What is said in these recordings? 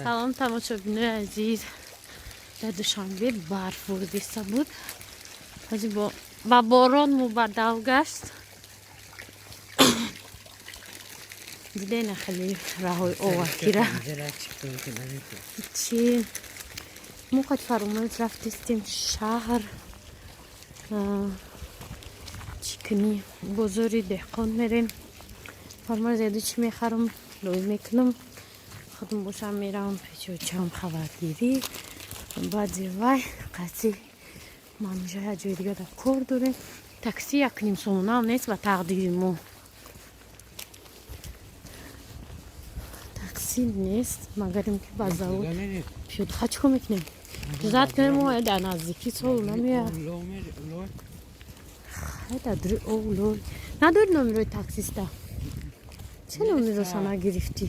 Салом, тамошобинои азиз. Дар Душанбе барф воридиста буд, ҳозир ба борон мубаддал гашт. Дидена, хеле раҳои овакира чи мо қад фаромӯш рафтистем шаҳр. Чӣ кунӣ, бозори деҳқон мерем. Фармои зиёда чӣ мехарам, лой мекунам. Худам бошам, меравам печочам хабаргирӣ. Баъди вай қатъи манижа як ҷои дига дар кор дорем. Такси 1,5 сомонаам нест. Ба тақдири мо такси нест, магарим ки ба завод пиёдаха. Чӣ кор мекунем? Зад кунем, мо дар наздикӣ сол намеяд. Дар дури лой надори номерои таксиста? Чӣ номероша нагирифтӣ?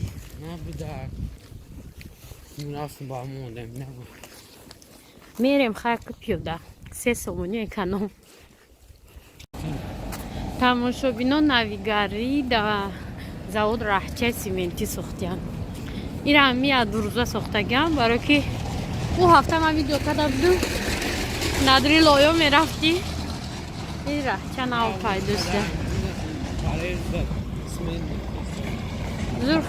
Мерем хайр, пиёда 3 сомони эконом. Тамошобино, навигарӣ да завод раҳчаи симентӣ сохтиянд. Ира ҳами як 2 рӯза сохтагиам, барое ки ӯ ҳафта ман видео карда будум, надри лоё мерафтӣ. Ин раҳча нав пайдо шуда. Зур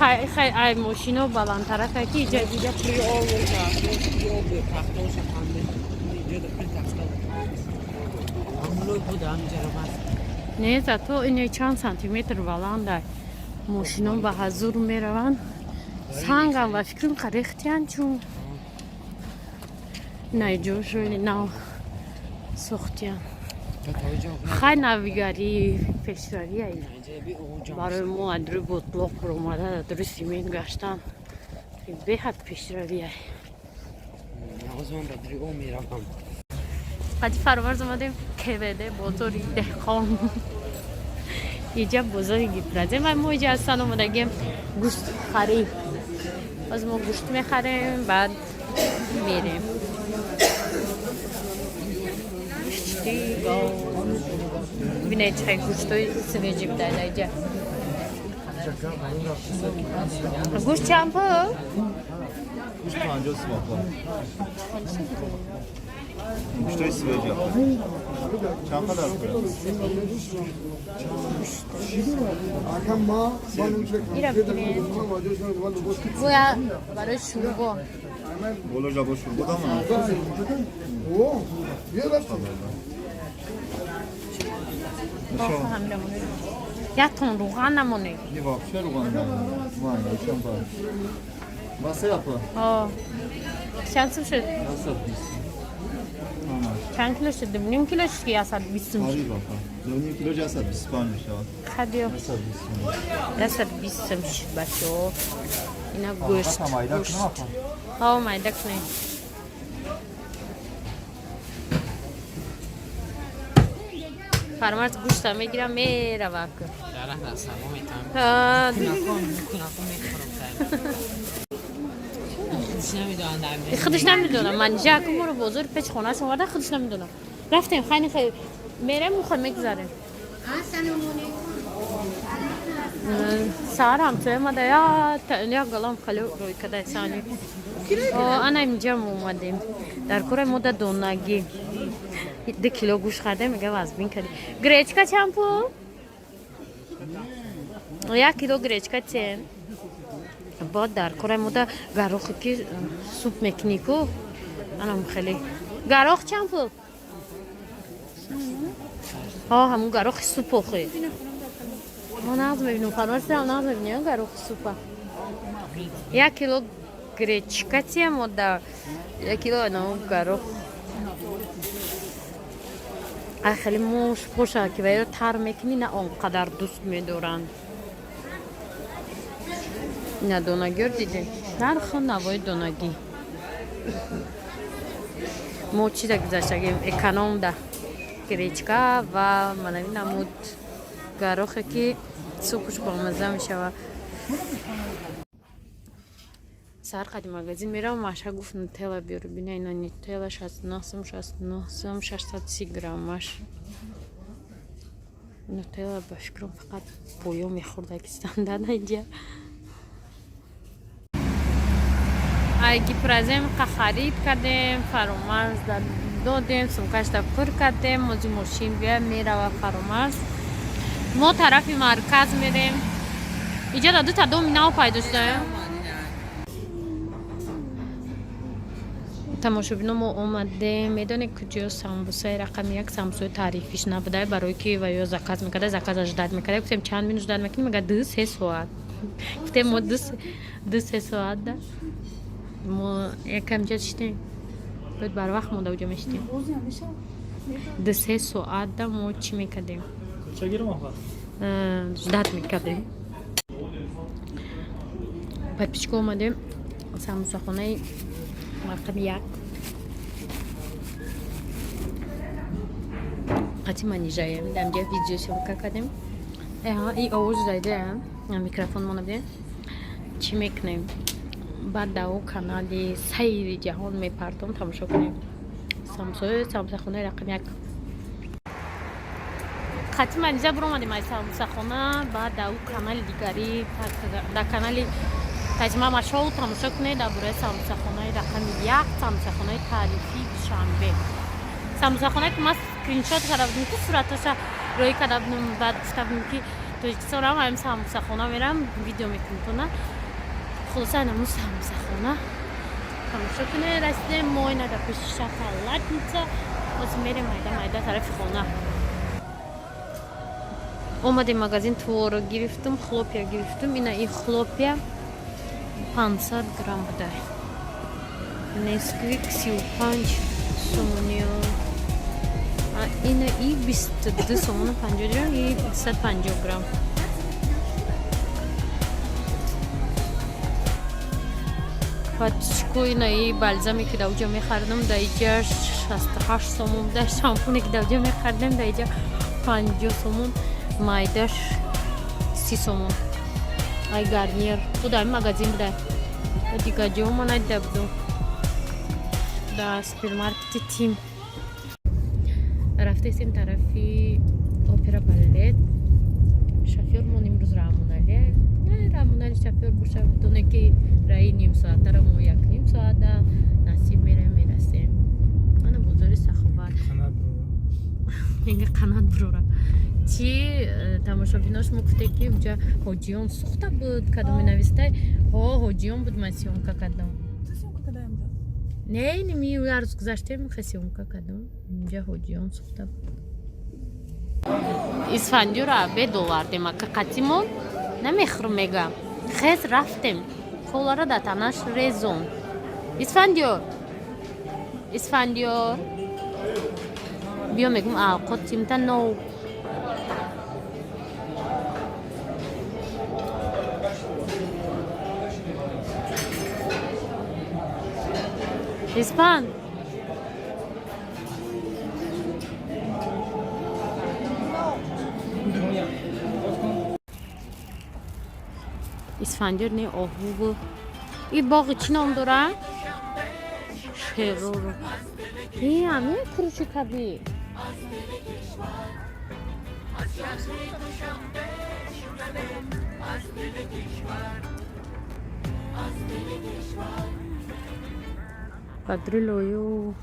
ай мошино баландтарака ки иҷа. Не, зато ине чанд сантиметр баландай, мошино ба ҳазур мераванд. Сангам ба фикрам қарехтиян, чун наиҷошои нав сохтиян. Хай, навигарӣ пешравӣ барои мо адруи ботлоқ омада, адруи симент гаштан беҳад пешравӣ. Қади фаромарз омадем КВД, бозори деҳқон. Иҷа бозори гипразем ва мо иҷа ҳастан омадагем гӯшт харид. Боз мо гӯшт мехарем, баъд мерем. Гӯшти гов, бинед, чӣ гӯштои свежий буда иҷа. Гӯшт чанд пул? Гӯшт 50 сум, апа. Гӯштои свежий, апа. Чанд қадар пул? Ира бинед, боя барои шӯрбо. Боло жабо шӯрбо дамана. Як тон руған намонед. Не, вообще руған намонед. Васе, апа? Чанд сум шуд? Чанд кило шуд? Ним кило шуд ки 120 сум. Қариб, апа. Ним кило 125 мешавад. Хадиё. 120 сум шуд, бачаҳо. Ина гӯшт. Ҳо, майда кунед. Фармарз гӯшта мегирам, мерава. Худаш намедонам. Манижа аку моро бозори пеш хонааш оварда, худаш намедонам. Рафтем, хайни хай мерем, мухо мегузарем. Саҳар ҳамсоя омада, як галам хали рӯй када сани. Ана инҷа мо омадем. Дар кораи мода донагӣ. 2 кило гӯшт харидем, мега вазбин кардем. Гречка чанд пул? 1 кило гречка чен? Бод дар кораи мода гарохе ки суп мекунӣ ку, анам хеле. Гарох чанд пул? Ҳо, ҳамун гарохи суп охи. Мо нағз мебинем, фармарсирам нағз мебинем гарохи супа. 1 кило гречка тия мода, 1 кило анау гарох. Ай хеле муш боша ки вайро тар мекунӣ, на он қадар дӯст медоранд. Ина донагиёр дидем, нарху навои донагӣ. Мо чиза гузаштагем, экономда гречка ва манави намуд гарохе ки супуш бомазза мешавад. Саҳар қади магазин меравам, Маша гуфт, нутелла биёр. Бина, ина нутелла 69 сум, 69 сум, 630 граммаш. Нутелла ба фикрам фақат поё мехӯрдагистан дар инҷа. Ай Гипрозем харид кардем, Фаромарз додем, сумкашда пур кардем. Мози мошин бия мерава Фаромарз. Мо тарафи марказ мерем. Иҷода дута доми нав пайдо шуда. Тамошобино, мо омадем. Медонед, куҷо самбусаи рақами як, самбусаи таърифиш набуда, барое ки ва ё заказ мекарда, заказаш ждать мекарда. Гуфтем, чанд минут ждать мекунем? Мега, 2-3 соат. Гуфтем, мо 2-3 соат да мо якамҷа шитем, бояд барвақт мо да уҷо мешитем. 2-3 соат да мо чӣ мекардем? Ждать мекардем. Подписчико, омадем самбусахонаи рақами як. Қати манижаем, дамҷа видеосъёмка кардем. И овоз зайда микрофон мо набудем. Чӣ мекунем? Баъд дар о канали Сайри ҷаҳон мепартом, тамошо кунем. Самсои самсахонаи рақами як. Қати манижа биромадем аз самсахона. Баъд дар ӯ канали дигарӣ, дар канали Таҷима Машоу тамошо кунед, дар бораи самсахонаи рақами як, самсахонаи таърифии Душанбе, самсахонае ки ман скриншот карда будем, ки сураташа роӣ карда будем. Баъд гуфта будем, ки Тоҷикистон рам, ҳамин самсахона мерам, видео мекунем тона. Хулоса, намун самсахона тамошо кунед. Расидем мо ина дар пеши Шоколадница. Ҳозир мерем майда майда тарафи хона. Омадем магазин, творог гирифтум, хлопья гирифтум. Ина и хлопья 500 грамм буда. Несквик 35 сомониё. Ина и 22 сомону 50 грамм, и 150 грамм. Подписчико, ина и бальзаме, ки дар уҷа мехаридам, дар иҷа 68 сомон буда. Шампуне, ки дар уҷа мехаридем, дар иҷа 50 сомон, майдаш 30 сомон. Ай Гарниер худа ами магазин буда, дигар ҷо ма надида будум. Дар супермаркети Тим рафтаистем тарафи опера балет. Шофёрмон имрӯз Раҳмоналӣ. Раҳмонали шофёр боша, бидоне, ки раи нимсоатара мо як ним соата насиб мерем, мерасем. Ана бозори Саховат. Мега, қанат бурора. Чи тамошобинош мо гуфте, ки уҷа ҳоҷиён сӯхта буд, кадоме навистай? Ҳо, ҳоҷиён буд, ман съёмка кардам. Не, ними рӯз гузаштем, ха, съёмка кардам. Инҷа ҳоҷиён сӯхта буд. Исфандиёра бед овардем, ака, қатимон намехӯрм, мега. Хез рафтем, колара дар танаш резон. Исфандиёр, Исфандиёр, биё, мегум, авқот тимта нов. Испан. Исфандиёр не, оҳу бу. И боғи чӣ ном дора? Шерору. И ами куручи кабир. Кадрилою.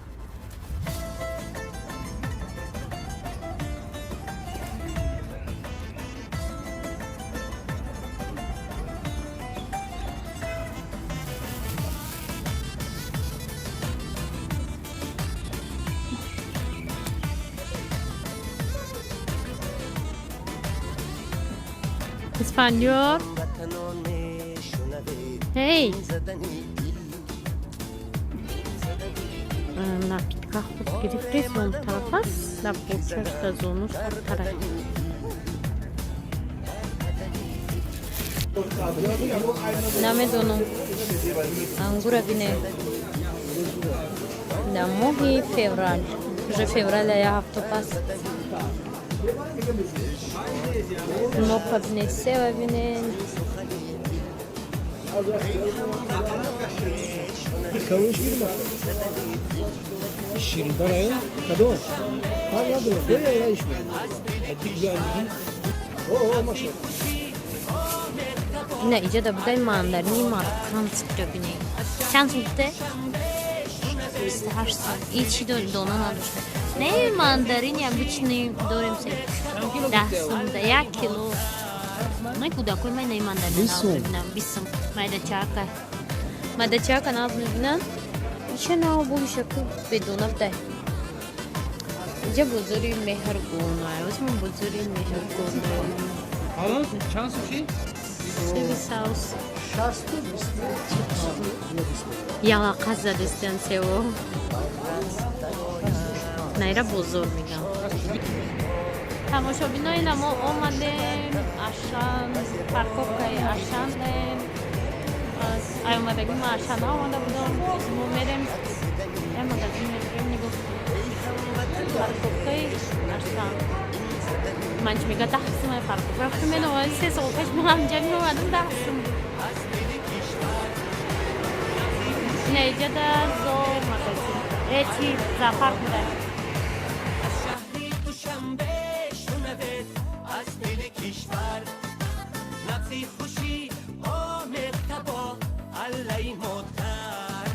Исфандиёр. Эй! Напитка худ гирифтед, он тараф аст, дар почаш, дар зонуш тараф. Намедонам, ангура бине, дар моҳи феврал, уже февраля як ҳафта пас. Нопа бине, сева бине. Калонш гирма. Ширинтар ая? Кадом? Фарқ надорад. Бе я иш. О, о, маша. Ина иҷода будай мандарини марканскиро бинед. Чанд сум гуфте? 28 сум. И чӣ дори, дона надошта. Не, мандарини обычный дорем се. 10 сум да як кило. Май кӯдакои май не мандарин 20 сум. Мебинам. 20 сум. Майдачака. Майдачака нағз мебинам. Иша нав бовиша ку бедона будай. Иҷа бозори Меҳргон. Ай, бозори Меҳргон. Чанд сум ши? Севи саус. Шасту бисту. Ялақа задистян сево. Найра бозор мегам. Тамошобинои мо омадем Ашан, парковкаи Ашандем. Ай омадагӣ ма Ашан омада будам. Мо мерем я магазин мерем, нигоҳ, парковкаи Ашан. Ман чӣ мега, 10 сум ай парковка. Вақте мен 3 сол пеш мо ҳамҷа меомадам, 10 сум. Ина иҷода зоо магазин. Э, чи зоопарк буда. از شهری دوشنبه شنوید از دل کشور نبضی خوشی آمیخته با علی مادر.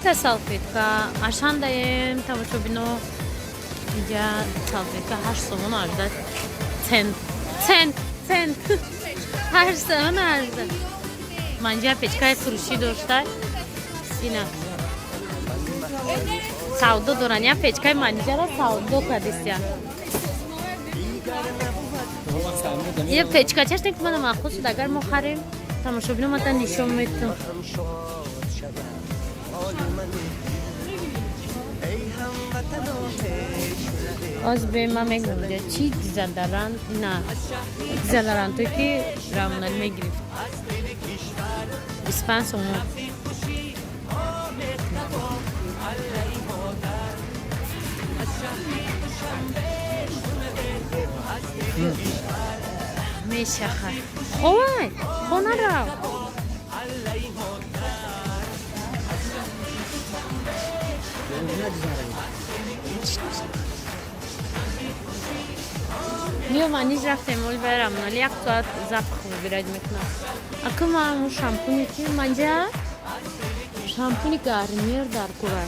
Та салфетка Ашандаем, тамошобино. Инҷа салфетка 8 сомон 18 цент, цент, цент, 8 сомон 18. Манҷа печкаи фурӯшӣ дошта, ина савдо доран. Я печкаи манҷара савдо кардистя. Я печка чашне ки мана маъқул шуд, агар мо харем, тамошобино, мата нишон метум. هم شاد شود حال من ای هموطنان. Оз бе ман мегӯям, инҷа чӣ дезодорант на дезодорантое ки Рамонали мегирифт, 25 сомон. Мешаха ховай хона рав. Миё, маниж рафтем оли бай Рамонали як соат запах выбирать мекунам. Ака ман шампуни ки манҷа шампуни Гарнир дар кура.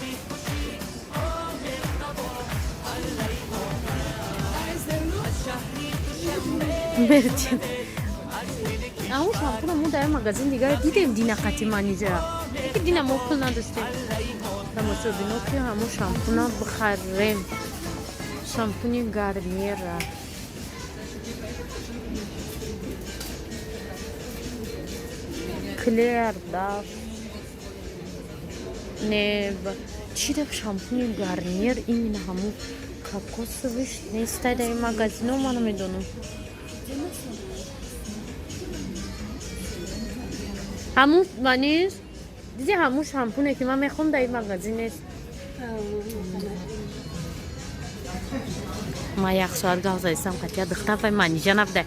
Бертин. Аму шампуна мо дар магазин дигар дидем, дина қати манижа. Ки дина мо пул надостем. Тамошобино, ки ҳаму шампуна бихарем. Шампуни Гарнира. Клер, Дав. Не, чӣ дав шампуни Гарнир именно ҳаму кокосовый нестай дар ин магазино, ман намедонам. Ҳамун маниш диди, ҳамун шампуне ки ман мехоҳам, дар ин магазин нест. Ман як соат гап задистам қатия духтар, вай манижа набуда.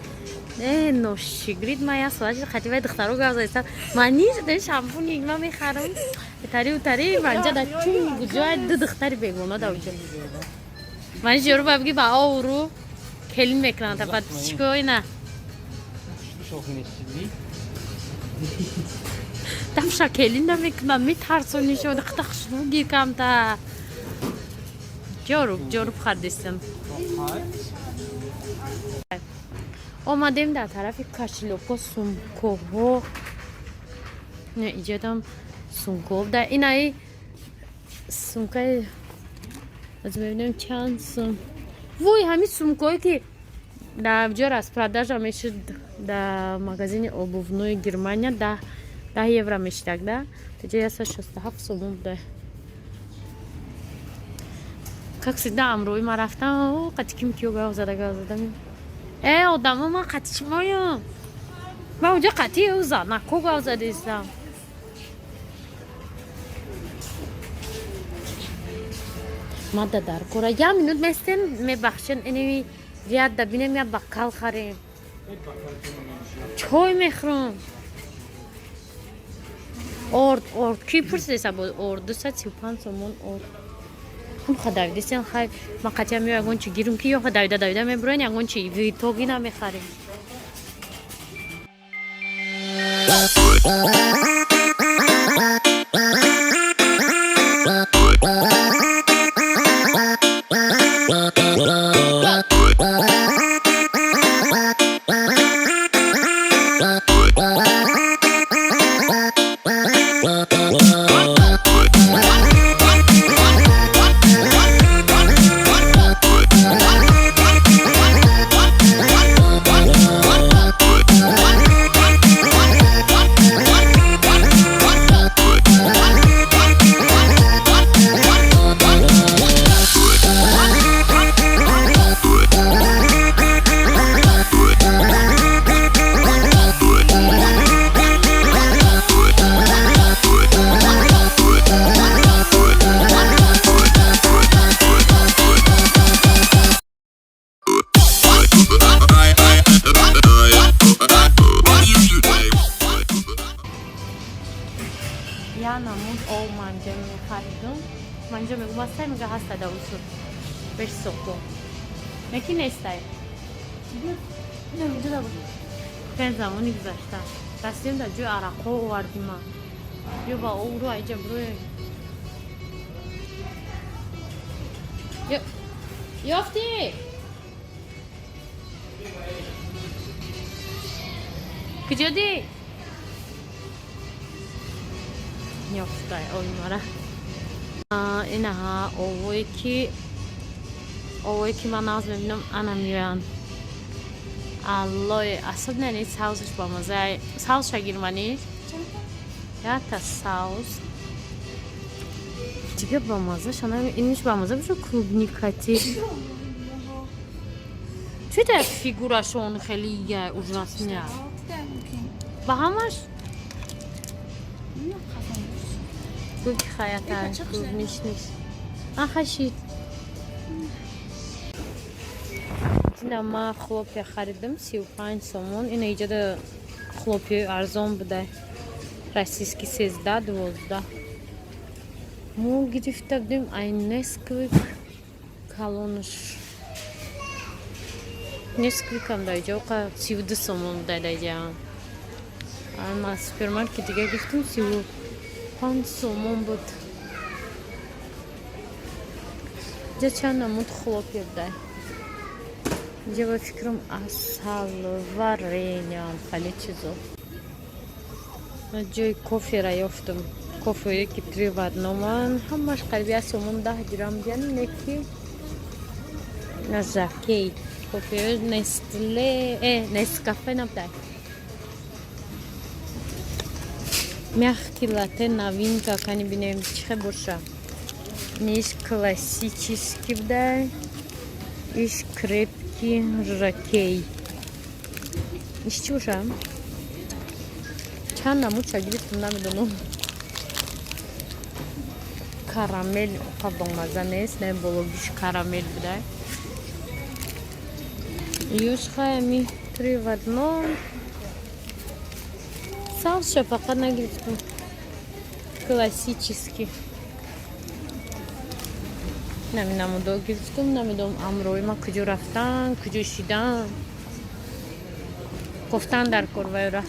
Э, ношигрид, ман як соат қати вай духтаро гап задистам. Маниж дар шампуни ман мехарам. Тари утари манҷа дар чун гуҷоя ду духтари бегона дар уҷо. Маниж ёру ба биги ба овру келин мекунанд, баъд чикор ина. Дамша келин намекунанд, метарсони шуд, қата хушбӯ гир камта. Ҷоруб, ҷоруб хардистам. Омадем дар тарафи кошелёкҳо, сумкаҳо. Не, иҷодам сумкаҳо буда. Инаи сумкаи аз мебинем чанд сум. Вой, ҳамин сумкаҳое ки дар ҷо распродажа мешуд дар магазини обувной Германия, 10 евро мешидак, да? Таҷа 167 сомон буда. Как всегда, амрӯи ман рафтам, о, қати ким киё гав зада, гав зада. Э, одамо, ман қати чимоям? Ман унҷа қати ӯ занако гав задистам. Мада дар кора як минут местем, мебахшен, инами ряд да бинем, як бакал харем. Чой мехӯрам. Орд, орд, ки пурсидеса буд орд, 235 сомон орд. Ха, давидесен, хай, ма қатъя мео, ягон чи гирум, ки ё ха давида давида мебуроен, ягон чи в итоги намехарем. Я намуд ов манҷа мехаридум. Манҷа мегум, ҳастай, мега, ҳаста, да усуд беш сохтум, неки нестай. Пен замони гузашта растем, дар ҷои арақҳо овардима, ё ба овру айҷа буроем. Ёфтӣ? Куҷо ди ёфтай ови мара? Инаҳа овое ки ман нағз мебинам, ана меоянд. Аллои, особенно ни саусаш бамаза. Саусша гирманиш, ята саус дига бамаза шана, иниш бамаза бошо, клубникати. Чӣ та фигурашон хеле я ужасная ба ҳамаш гуки хаята клубничный ахашид. Ина ма хлопья харидам, 35 сомон. Ина иҷода хлопья арзон буда, российский, 13, 12. Мо гирифта будем ай Несквик калонаш. Несквикам дар иҷо 32 сомон буда дар иҷа. Ма супермаркет дига гирифтем, 35 сомон буд. Иҷа чанд намуд хлопья буда. Инҷа ба фикрам асал, вареньям, хеле чизо. Ҷои кофера ёфтам, кофее ки три в одном, ҳамаш қариби 1 сомон 10 дирам диан, неки назакей кофе Нестле, Нескафе набудай. Мягкий латте, новинка, кани бинем чӣ хел боша. Ниш классический будай, иш крепкий жакей. Иш чӣ боша? Чанд намудша гирифтам, намедонам. Карамел оқа бомаза нест, не, бологиш карамел будай. Юш хаями три в одном. Саусша фақат нагирифтам, классический. Нами намудо гирифтум, намедонам амрои ма куҷо рафтан, куҷо шидан. Кофтан дар кор вайра.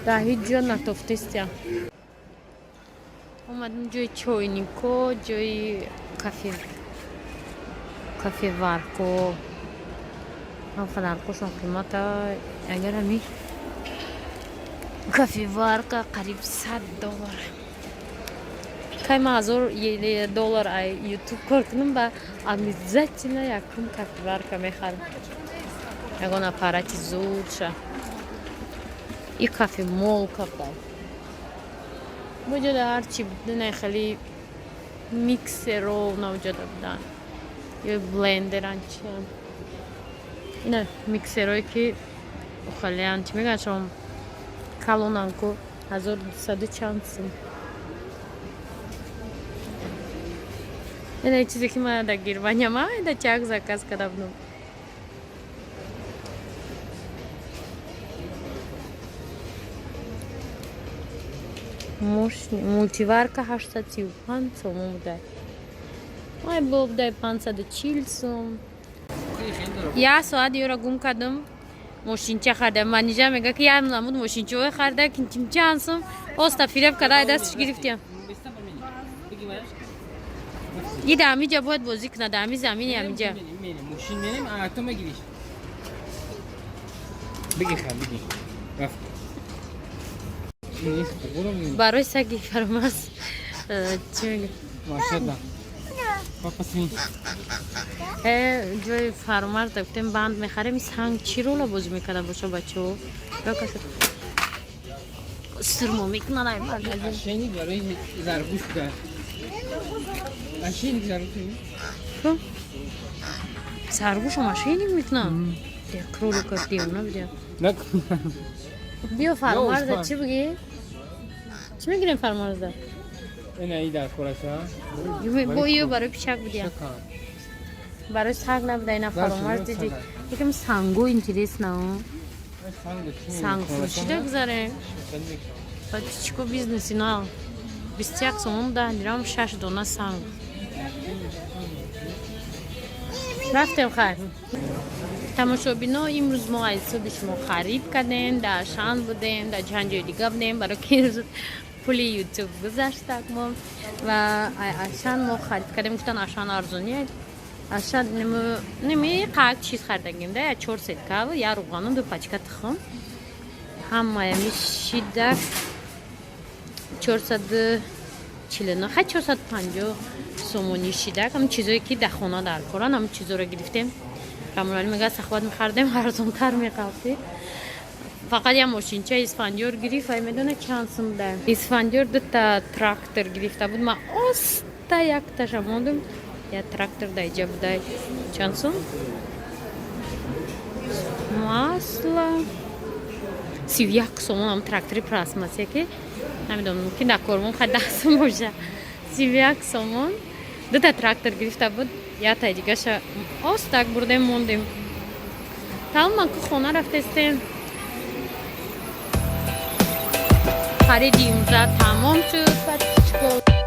Дар ҳеҷ ҷо натофтестия. Омадем ҷои чойнико, ҷои кафе, кофеварко. Ҳам қимата. Агар ҳами кофеварка қариб 100 доллар. Кай ман 1000 доллар ай Ютуб кор кунам, ба обязательно якум кофеварка мехарам, ягон аппарати зудша. И кофемолка буда буҷода, ҳарчи буд, хеле миксеро навҷода буданд ё блендеран, чиан. Ина миксерое ки охалиян, чӣ мегӯянд, шом калонан ку, 1200 чанд сум. Ина чизе ки ман дар Германия ма да чак заказ карда будам. Мультиварка 835 сомон будай. Ай бо будай 540 сом. Я соат ёра гум кардам. Мошинча хардам. Манижа мега ки ям намуд мошинчаҳои харда ки чимчан сом. Оста фиреб карда дастш гирифтиям. И да амиҷа бояд бозӣ кунад, да ами замини амиҷа. Мошин мерем, а ту мегириш. Бигир ха, бигир. Рафт. Барои саги фармаз. Чӣ мега? Машалла. Папа свин. Ҷои фармарз да гуфтем банд мехарем, санг чӣ рола бозӣ мекарда боша бачаҳо? Сирмо мекунад ай магазин. Ошейник барои заргӯш буда. Ошейник заргӯш. Заргӯшам ошейник мекунад? Кролика девона бидя. Накун. Биё фармарза чӣ бигӣ? Чӣ мегирем фармарза? Ина и дар кораша. Бо ё барои пичак бидя. Барои саг набуда ина фаромарз диди. Якам сангу интересно. Санг фурӯшида гузарем. Ба чико бизнеси на. 21 сомон да дирам 6 дона санг. Рафтем хайр. Тамошобино, имрӯз мо аз ҳисоби шумо харид кардем, дар Ашан будем, дар чанд ҷои дига будем, барои ки имрӯз пули ютуб гузаштак мо ва Ашан мо харид кардем, гуфтан Ашан арзони. Ашан неми қак чиз харидагим да, я чор сеткава, я руғану, ду пачка тухм. Ҳамаями шидак 449, хай 450 сомонӣ шидак. Ҳам чизое ки дар хона дар коран, ҳам чизоро гирифтем. Рамурали мега саховат мехардем, арзонтар меқалти. Фақат я мошинча Исфандиёр гирифт, вай медона чанд сум да. Исфандиёр дута трактор гирифта буд, ман оста якташа мондум. Я трактор да иҷа будай. Чанд сум? Масла 31 сомон ам трактори пластмассия ки намедонам мумкин дар кормон хай 10 сум боша. 31 сомон дута трактор гирифта буд, ятаи дигаша остак бурдем мондем. Тамоман ку хона рафтестем. Хариди имрӯза тамом шуд, подписчико.